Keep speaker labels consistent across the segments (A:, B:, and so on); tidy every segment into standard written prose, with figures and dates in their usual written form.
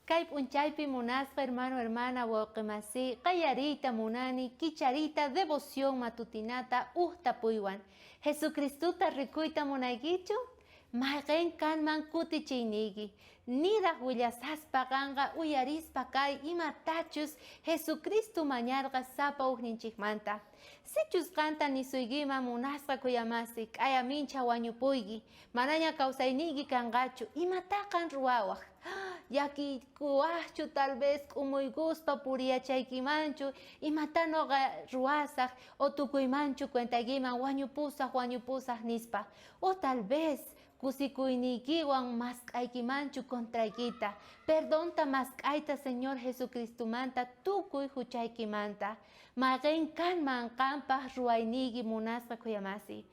A: Kay p'unchaypi munasqa hermano, hermana, wawqi masi, qallariyta munani kichariyta devoción matutinata uj tapuywan. Jesucristota rikuyta munaykichu? Mayqen kanman kutichiyniyki? Niraj willasaspa qanqa uyarispa kay imatachus Jesucristo mañarqa sapa ujninchejmanta. Sichus qanta nisuykiman munasqa khuyamasi, k'aya minchha wañupuyki, manaña kawsayniyki kanqachu, imatá qan ruwawaj? Llakiykuwajchu tal vez k'umuykuspa puriyachaykimanchu, imatá noqa ruwasaj o tukuymanchu cuentaykiman wañupusaj, wañupusaj nispa? O tal vez kusikuyniykiwan mask'aykimanchu contraykita, perdonta mask'ayta Señor Jesucristomanta tukuy juchaykimanta. Mayqen kanman qanpaj ruwayniyki munasqa khuyamasi.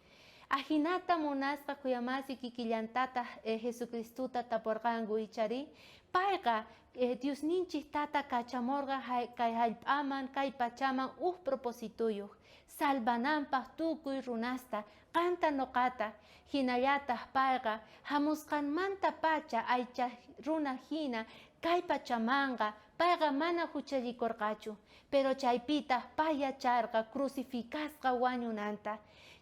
A: Ajinata munasqa khuyamasi kikillantataj Jesucristota taporqanku icharí? Payqa Diosninchej Tata kachamorqa kay jallp'aman, kay pachaman uj propositoyoj, salvananpaj tukuy runasta, qanta noqata. Jinallataj payqa jamusqanmantapacha aycha runa jina kay pachamanqa, payqa mana juchallikorqachu. Pero chaypitaj pay yacharqa crucificasqa wañunanta.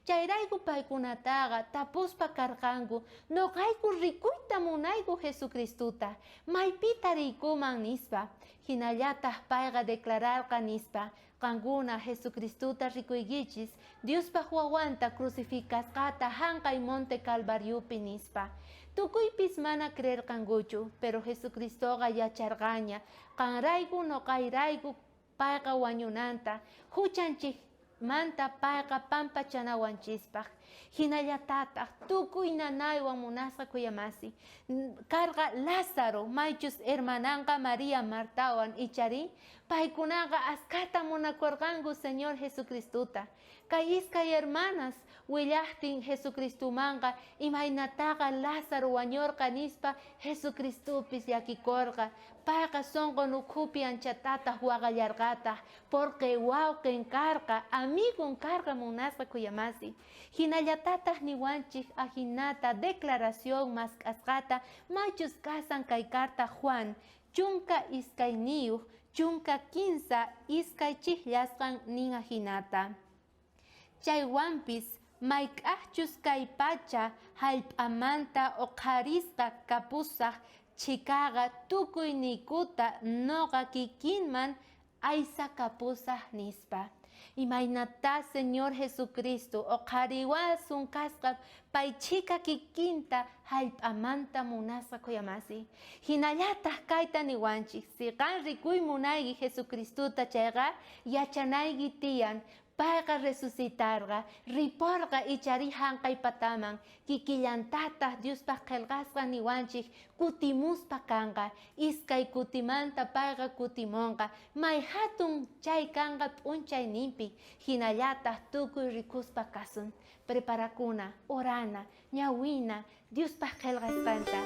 A: Chayrayku paykunataqa tapuspa karqanku, Noqayku rikuyta munayku Jesucristota, maypita riykuman? nispa. Jinallataj payqa declararqa nispa, Qankuna Jesucristota rikuykichis, Diospaj Wawanta crucificasqata janqay monte Calvariopi, nispa. Tukuypis mana creerqankuchu, pero Jesucristoqa yacharqaña, qanrayku noqayrayku payqa wañunanta, juchanchejmanta payqa pampachanawanchispaj. Jinallatataj tukuy nanaywan munasqa khuyamasi karqa Lázaro, maychus hermananqa María Martawan, icharí? Paykunaqa askhata munakorqanku Señor Jesucristota. Kay iskay hermanas willajtin Jesucristomanqa imaynataqa Lázaro wañorqa nispa Jesucristopis llakikorqa. Payqa sonqon ukhupi anchatataj waqallarqataj, porque wawqen karqa, amigon karqa munasqa khuyamasi. Jinallatataj niwanchej ajinata declaración mask'asqata maychus kasan kay carta Juan 12 13 iskay chijllasqan nin ajinata. Chaywanpis mayk'ajchus kay pacha jallp'amanta oqharisqa kapusaj chhikaqa tukuyniykuta noqa kikinman aysakapusaj, nispa. Imaynatá Señor Jesucristo oqhariwasun kasqa pay chhika kikinta jallp'amanta munasqa khuyamasi? Jinallataj kayta niwanchej, si qan rikuy munayki Jesucristota chayqa, yachanayki tiyan, payqa resucitarqa, riporqa icharí janqay pataman, kikillantataj Diospaj qhelqasqa niwanchej kutimuspa kanqa, iskay kutimanta payqa kutimonqa, may jatun chay kanqa p'unchayninpi, jinallataj tukuy rikuspa kasun. Preparakuna, orana, ñawina Diospaj qhelqasqanta,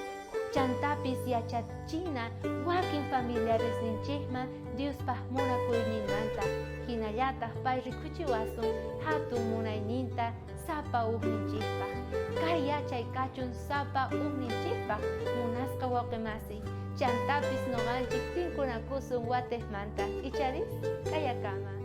A: chantapis yachachina wakin familiaresninchejman Diospaj munakuyninmanta, jinallataj pay rikhuchiwasun jatun munayninta sapa ujninchejpaj. Kay yachay kachun sapa ujninchejpaj munasqa wawqe masiy, chantapis noqanchej tinkunakusun watejmanta, icharis? K'ayakama.